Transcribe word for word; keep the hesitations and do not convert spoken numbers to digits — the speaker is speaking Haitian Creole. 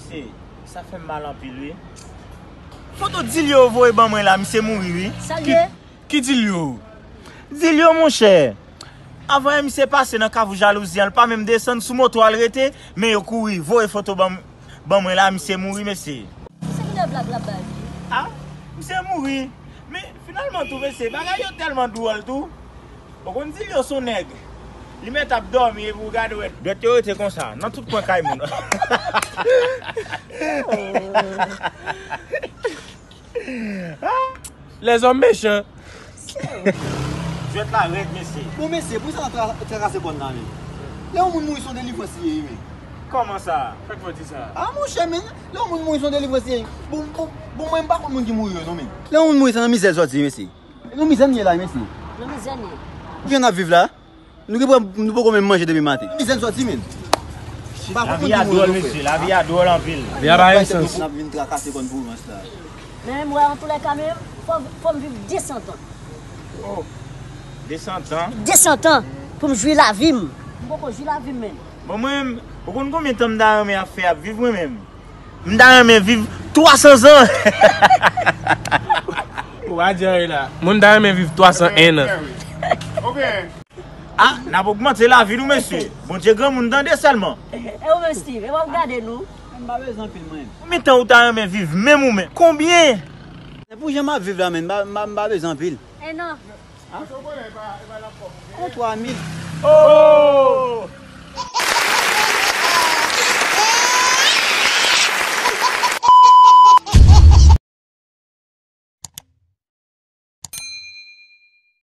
Mesye, sa fè m mal anpil, wi. Foto Dilio voye ban mwen la, misye mouri, wi. Sa l ye? Ki Dilio? Dilio, monchè. Anvan yè misye pase nan Kafou Jalouzi an, l pa menm desann, sou moto a l rete, men yo kouri, voye foto ban, ban mwen la, misye mouri, mesye. Se ki de blag l ap bay? Ah, misye mouri. Men finalman tou, mesye, bagay yo tèlman dwòl tou. Ou konn Dilio se yon nèg. Li mèt ap dòmi epi w gade w wè dwèt yo rete konsa, nan tout kwen kay moun. Lèzòm mechan. Jwèt la rèd, mesye. Bon, mesye, pou sa n ap tra-, trakase kòn nan, men. Lè yon moun mouri, se yon delivrans li ye, men. Kòman sa? Sa k fè w di sa? Ah, monchè, men, lè yon moun mouri, se yon delivrans li ye. Bon, bon, bon, mwen, m pa konn moun ki mouri yo, non, men. Lè yon moun mouri, se nan mizè l sòti, mesye. E nan mizè n ye la, mesye. Nan mizè n ye. Jan n ap viv la, nou gen pwoblèm, nou poko menm manje depi maten. Mizè n sòti, men. M pa konn moun ki mouri yo, frè. Lavi a dwòl, mesye, lavi a dwòl anpil. Lavi a pa gen sans. N ap vin trakase kòn pou ranch la. Men, mwen, antoulèka, men, fò, fò m viv de san tan. Oh, de san tan? De san tan pou m jwi lavi m. M poko jwi lavi m, men. Bon, mwen, ou konn konbyen tan m ta renmen ap fè ap viv, mwen menm? M ta renmen viv twa san zan. Ou pa di anyen la. Moun ta renmen viv twa san en an. Ah, n ap ogmante lavi nou, mesye. Bondye granmoun, tande sèlman. E ou menm, Steve, e w ap gade nou? M pa bezwen anpil, mwen. Konbyen tan ou ta renmen viv, menm ou menm? Konbyen? Se pou jan m ap viv la, men, m pa, m pa, m pa bezwen anpil. En an. Ah? Ou twa mil. Oh!